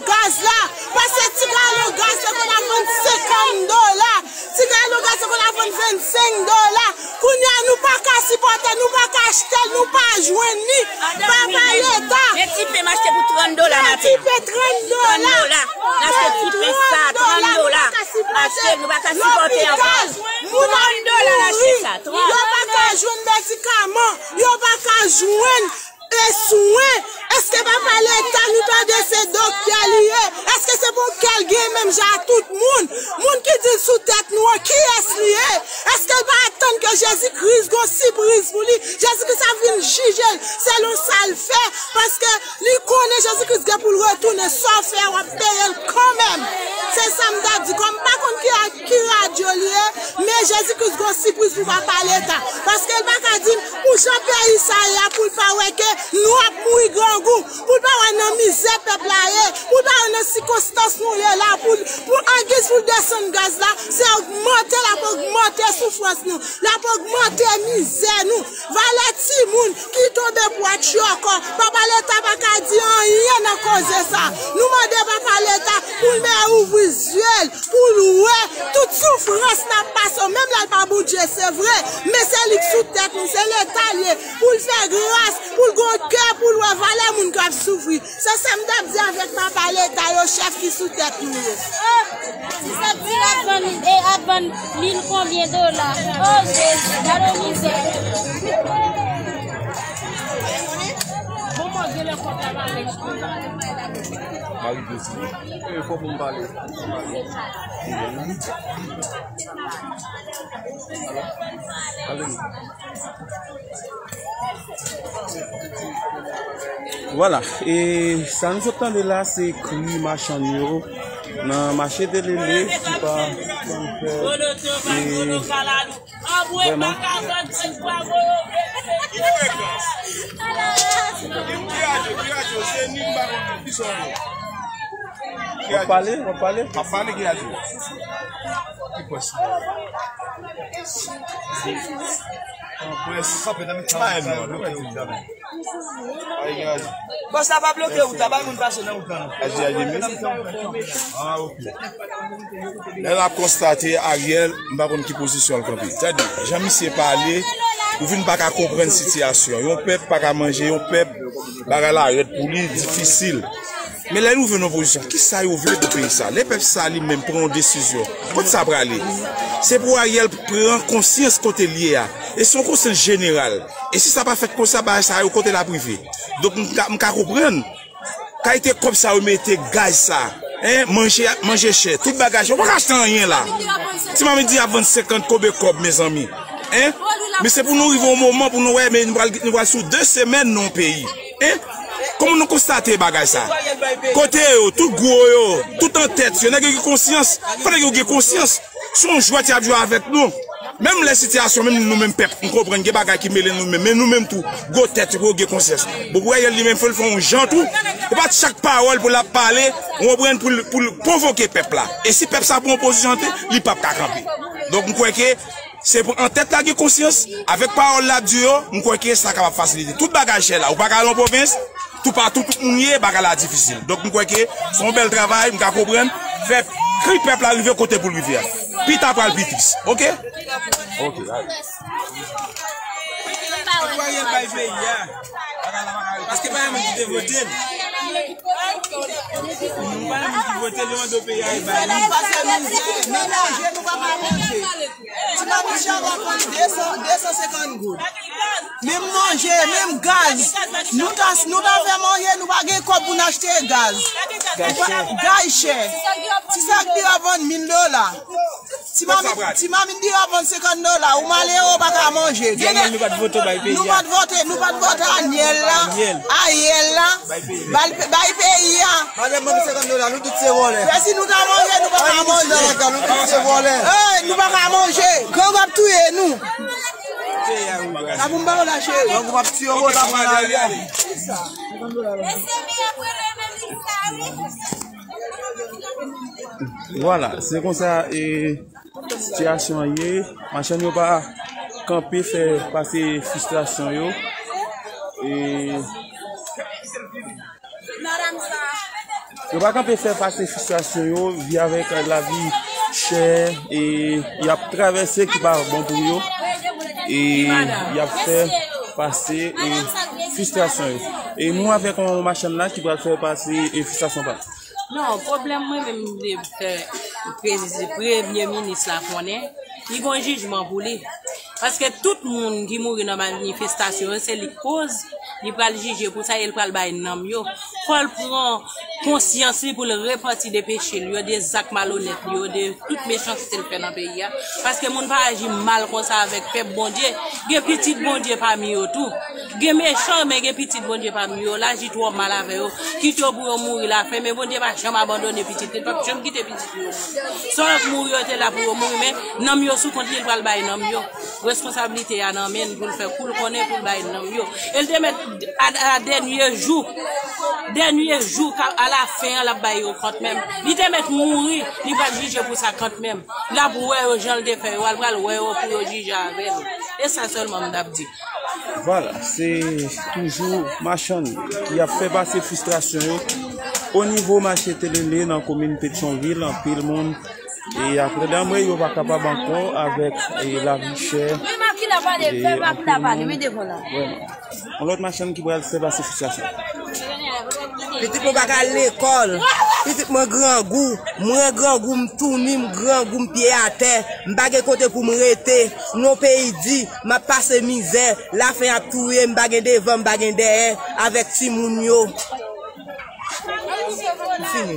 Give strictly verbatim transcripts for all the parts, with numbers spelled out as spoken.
Gaz la, paske ti galon gaz te konn ap vann senkant dola, ti galon gaz te konn ap vann vennsenk dola. Kounye a, nou pa ka sipòte, nou pa ka achte l, nou pa jwenn li. Papa Leta. Men ti pen m achte pou trant dola maten. Ti pen trant dola. Trant dola. M achte ti pen sa, trant dola. M achte l, nou pa ka sipòte ankò. Lopital, moun ap mouri. Yo pa ka jwenn medikaman, yo pa ka jwenn e swen. Èske papa Leta, nou tande se doktè li ye? Èske se bon kè l gen menm jan ak tout moun? Moun ki di l sou tèt nou an, kiyès li ye? Èske l pa atann ke Jezi Kris gon sipriz pou li? Jezi Kris ap vin jije l selon sa l fè, paske li konnen Jezi Kris gen pou l retounen. Sa w fè a, w ap peye l kanmenm. Se sa m t ap di. Kòm m pa konn ki, ki radyo li ye, men Jezi Kris gon sipriz pou papa Leta. Paske l pa ka di m pou jan peyi sa ye a, pou l pa wè ke nou ap mouri grangou, pou l pa wè nan mizè pèp la ye, pou l pa wè nan sikonstans nou ye la, pou, pou angiz pou l desann gaz la, se ogmante l ap ogmante soufrans nou, l ap ogmante mizè nou. Valè timoun ki tonbe pou atchiyòkò, papa Leta pa ka di anyen nan koze sa. Nou mande papa Leta pou l men ouvri zye l, pou l wè tout soufrans n ap pase, menm lè l pa Bondye, se vre, men se li k sou tèt nou, se Leta l ye, pou l fè gras, pou l gon kè, pou l wè valè moun k ap soufri. Se sa m t ap di avèk papa Leta yo, chèf ki sou tèt nou yo. Ti sak diri ap vann, e ap vann mil konbyen dola? O Jezi, gade yon mizè. Bon, mwen gen lè kòb la pa lè. Mari Jezi. E, fò pou m pale. Vwala, e sa nou sot tande la, se kri machann yo nan mache Delele ki pa konn fè, e, vrèman. W ap pale, w ap pale. M ap pale, ki radyo? Ki pwès? Pwès. Pa M non, bloke wout la. Bòs la pa bloke wout la, bay moun pase nan wout la non. Aji, aji, men. Ah, ok. Lè n ap konstate Ariel, m pa konn ki pozisyon l kanpe. Tande, jan misye pale, ou vin pa ka konprann sitiyasyon. Yon pèp pa ka manje, yon pèp, bagay la rèd pou li, difisil. Men lè nou vin nan opozisyon, kisa yo vle pou peyi sa? Lè pèp sa li menm pran yon desizyon, kot sa prale? Se pou Ariel pran konsyans kote l ye a. E se yon konsyans jeneral. E si sa pa fèt konsa, bagay sa yo kote l ap rive? Donk, m ka, m ka konprann. Kalite kòb sa yo mete, gaz sa, en, manje, manje chè, tout bagay chè. Ou pa ka achte anyen la. Ti mamit di ap vann senkant kobe kòb, mezanmi. En? Men se pou nou rive yon moman pou nou wè, men nou pral, nou pral sou de semèn nan yon peyi. En? Kòman nou konstate bagay sa? Kote yo, tout gwo yo, tout antèt yo, nèg yo gen konsyans. Fò nèg yo gen konsyans. Se yon jwèt y ap jwe avèk nou. Menm lè sitiyasyon, menm nou menm pèp, m konprann gen bagay ki mele nou menm, men nou menm tou, gwo tèt yo gen konsyans. Bon, pou Ariel li menm, fò l fè yon jan tou. E pa chak pawòl pou l ap pale, w konprann, pou l, pou l pwovoke pèp la. E si pèp sa pran yon pozisyon, li p ap ka kanpe. Donk, m kwè ke se pou antèt la gen konsyans, avèk pawòl l ap di yo, m kwè ke sa kapab fasilite. Tout bagay chè la, ou pa ka al nan pwovens, toupatou, tout moun ye, bagay la difisil. Donk, m kwè ke se yon bèl travay, m ka konprann, fè kri pèp la rive kote pou l rive a. Pita pral pi tris, oke? Oke, alright. Anploye l bay peyi a. Paske pa yon moun ki te vote l. Nou pa yon moun ki vote l, yo mande peyi a, e bay li. Nou pase mizè, nou manje, nou pa ka manje. Ti mamit chabon vann de san, de san senkant goud. Menm manje, menm gaz. Nou ta, nou ta fè manje, nou pa gen kòb pou n achte gaz. Gaz chè. Gaz chè. Ti sak diri ap vann mil dola. Ti mamit, ti mamit diri ap vann senkant dola. Ou malere, ou pa ka manje. Ariel, nou pa t vote bay peyi a. Nou pa t vote, nou pa t vote Ariel la. Ariel. Ariel la. Bay peyi a. Bay pe-, bay peyi a. Madanm, ban m senkant dola, nou tout se vòlè. Mèsi, nou ta manje, nou pa ka manje. Nou tout se vòlè. Ey, nou pa ka manje. Gang ap touye nou. Sa pou m ba w la, cheri. Gang ap touye w, ta pran Ariel. Vwala, se konsa, e, sitiyasyon an ye. Machann yo pa kanpe fè pase fristrasyon yo. E, Yo pa kanpe fè pase fristrasyon yo, vi avèk lavi chè, e y ap travèse ki pa bon pou yo, e y ap fè pase, e, fristrasyon yo. E nou avèk yon machann la ki pral fè pase, e, fristrasyon pa l. Non, pwoblèm mwen menm, m vle fè prezi-, premye minis la konnen, li gon jijman pou li. Paske tout moun ki mouri nan manifestasyon yo, se li k koz, li pral jije pou sa e l pral bay nanm yo. Fò l pran konsyans li pou l repanti de peche l yo, de zak malonèt li yo, de tout mechanste l fè nan peyi a. Paske moun pa aji mal konsa avèk pèp Bondye. Gen pitit Bondye pami yo tou. Gen mechan, men gen pitit Bondye pami yo. L aji twò mal avè yo. Kite yo pou yo mouri lafen, men Bondye pa janm abandone pitit li. L p ap janm kite pitit li yo mouri. Sa yo ap mouri, yo te la pou yo mouri, men nanm yo sou kont li, l pral bay nanm yo. Responsablite a nan men l pou l fè kou l konnen pou l bay nanm yo. E l te mèt a, a dènye jou, dènye jou, ka, a la fen an, l ap bay yo kont menm. Li te mèt mouri, li pral jije pou sa kont menm. L ap wè yo jan l te fè yo a, l pral wè yo pou yo jije avè l. E sa sèlman m t ap di. Vwala, se toujou machann ki ap fè pase fristrasyon yo o nivo mache Telele nan komin Petyonvil, anpil moun. E apre danmwe, yo pa kapab ankò avèk, e, lavi chè. E anpil moun, vrèman. Yon lòt machann ki pral fè pase fristrasyon. Pitit mwen pa ka al lekòl. Pitit mwen grangou. Mwen grangou, m touni, m grangou, m pye atè. M pa gen kote pou m rete. Nan yon peyi di, m ap pase mizè. Lafen ap touye m, m pa gen devan, m pa gen dèyè. Avèk timoun yo. M fini.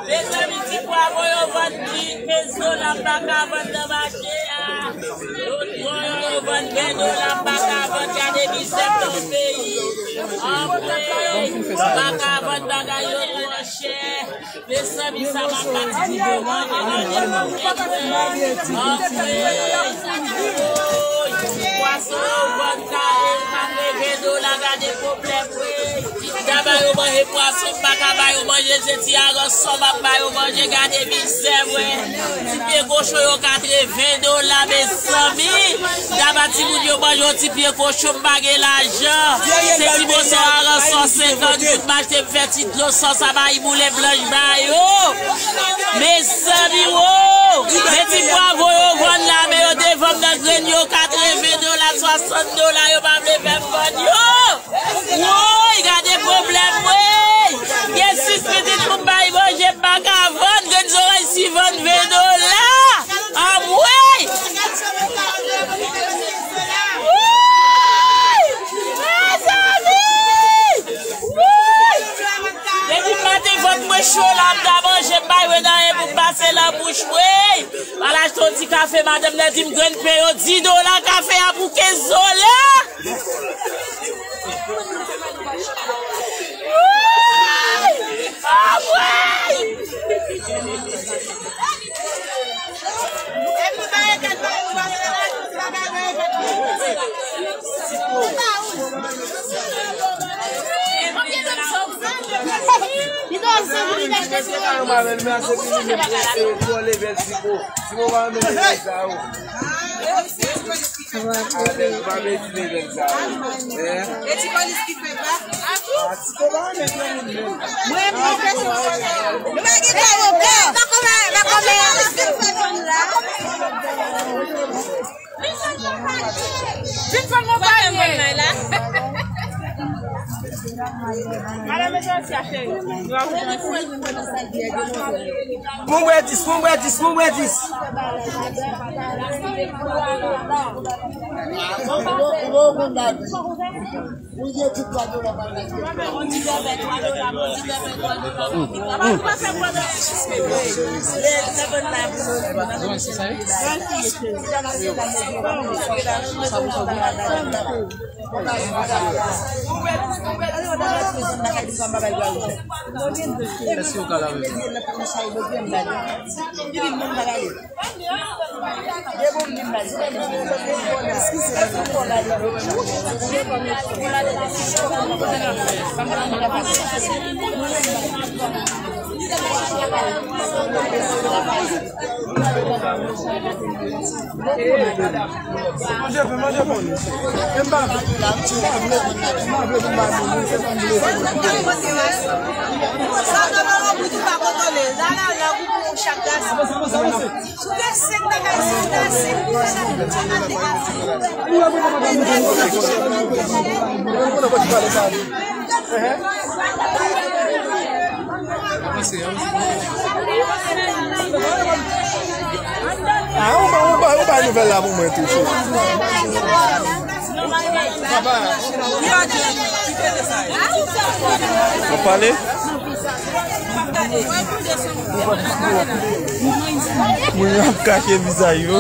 Mezanmi, ti pwav yo vann ki kenz dola, m pa ka vann nan mache a. Yo vann ven dola, m pa ka vann, gade mizè nan peyi. Anmwey, m pa ka vann, bagay yo twò chè. Mezanmi, sa m ap pati di yo, manje, manje, manje. Anmwey, pwason yo vann kare, katre ven dola, gade pwoblèm, wi. M ta ba yo manje pwason, m pa ka ba yo manje, se ti aransò m ap ba yo manje, gade mizè, wi. Ti pye kochon yo katre ven dola, mezanmi. M ta ba timoun yo manje yon ti pye kochon, m pa gen lajan. Se ti moso aransò senkant goud m achte, m fè ti dlo sòs a mayi boulen blanch ba yo. Mezanmi, wo! Men ti pwav yo vann la, men yo te vann nan grenn yo, katreven dola, swasant dola, yo pa vle fè m vann yo. Woy, gade pwoblèm, woy! Gen sis pitit pou m bay manje, m pa ka vann, grenn zorèy si vann ven dola! Anmwey! Woy! Mezanmi! Woy! Depi maten vant mwen cho la, m ta manje, m pa jwenn anyen pou m pase nan bouch mwen. M al achte yon ti kafe, madanm nan di m grenn pen yo dis dola, kafe a pou kenz dola. Woy! Anmwey! E ti polis ki fè pa. Mwen, mwen, nou pa gen kòb ankò. Pa kòmè, pa kòmè. Vin fè mwen pale. Madame Etienne, cheri. Bon, bwè dis, bon, bwè dis, bon, bwè dis. Èske w ka lave men? Manje, manje, bon. E m pa vle, m pa vle, m pa vle pou m ba nou, se pa m vle. Sa nan nan bout ou pa kontwole. Zala la pou chak gason. Ou gen senk bagay, senk bagay, senk bagay. Ah, ou ba, ou ba, ou ba nouvèl la pou mwen tou, cheri. Papa. W ap pale? Moun yo ap kache vizaj yo.